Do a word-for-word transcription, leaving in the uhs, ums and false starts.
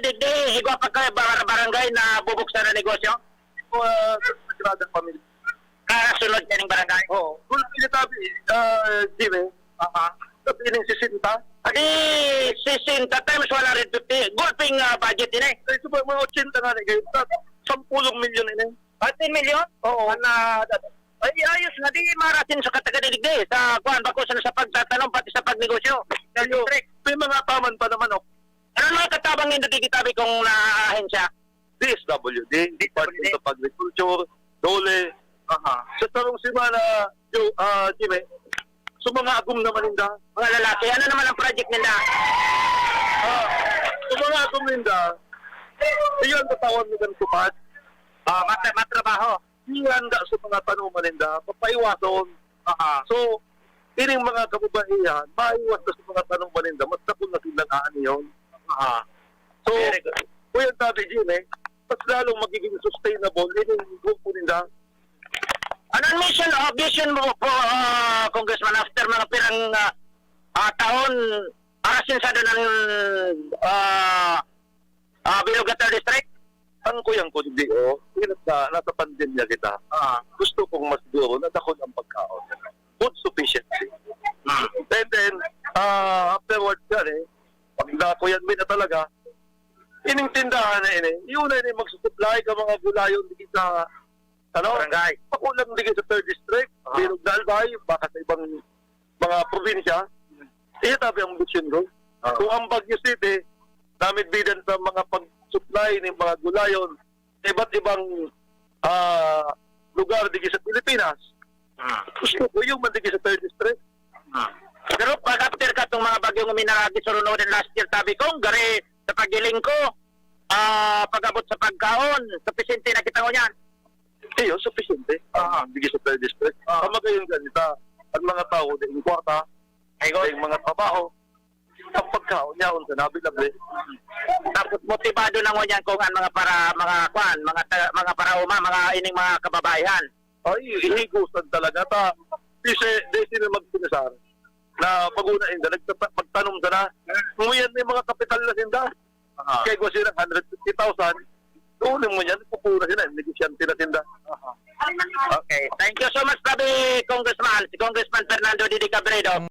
Digdi, igwa pa ka bar-, barangay na bubuksan na negosyo? Ah, Sagrada Pamilya. Kasunod kaning barangay? Oo. Gulpi ni Tabi, ah, Jimmy. Aha. Sabi ning sesenta. Adi, sesenta times one hundred fifty. Gulping, ah, budget ini. Ay, ito ba, mga ochenta nga ni, kayo. Sampulong milyon ini. Ah, ten milyon? Oo. Ana, ay, ayos na, di marasin sa kataga digdi. Sa, kuwan, bako sa, sa pagtatanom, pati sa pagnegosyo. Sa Ayun. District. May mga taman pa naman, oh. Ano mga katabang nindo digdi, Tabi, kung naahensya? D S W D, Department of Agriculture, DOLE. Aha. Sa sarong semana, Joe, ah, Jimmy, sa mga agom naman ninda. Mga lalaki, ano naman ang project nila? Ah, sa mga agom ninda, iyon, tatawan mo ng tupad. Ah, matra-, matrabaho. Iyan da sa mga tanuman ninda, papaiwason. Aha. So, ining mga kababaihan, maiwas na sa mga tanuman ninda, mas dakul na silang aanihon. Aha. So, Very good. Kuya Tabi, Jimmy, mas lalong magiging sustainable ining grupo ninda. Anong mission o vision mo po, ah, Congressman, after mga pirang, ah, ah, taon, para sinsado ng, ah, ah, Bilog Gatal District? Ang kuyang ko, hindi, oh. Hirap na, nasa pandemya kita. Ah. Gusto kong mas duro na dakul ang pagkaon. Food sufficiency. Hmm. And then, ah, afterwards yan, eh, pag nakuyan mo na talaga, ining tindahan na ini, yun na ini magsusupply ka mga gulayon dito sa, ano? Barangay. Pakulang dito sa third district, Ah. Bilog na Albay, baka sa ibang mga probinsya. Iya tabi ang ambisyon ko. Ah. Kung ang Baguio City, namidbidan sa mga pag-supply ng mga gulayon sa iba't ibang, ah, lugar dito sa Pilipinas, Ah. gusto ko yung man dito sa third district. Ah. Pero pag after ka itong mga bagyong uminaragi sa Runodan last year, sabi ko, gari sa pagiling ko, ah, pag-abot sa pagkaon, supisente na kita ngunyan. Iyo, supisente. Ah. Dito sa third district. Ah. Kamagayon ganita, ang mga tao, di yung kwarta, Ay, go. Di yung mga trabaho, ang pagkaon niya, unsa na, bilabi. Tapos motibado na ngunyan kung ang mga para, mga kwan, mga ta-, mga paraoma, mga ining mga kababaihan. Ay, higusan talaga ta. Di si, di sila magpinisar na pag-una inda, nagtata-, magtanom sana. Ngunyan may mga kapital na sinda. Aha. Kaya kung sila hundred fifty thousand, doon mo yan, pupuna sila, negosyante na sinda. Aha. Okay. Thank you so much, Tabi, Congressman. Si Congressman Fernando Didi Cabredo.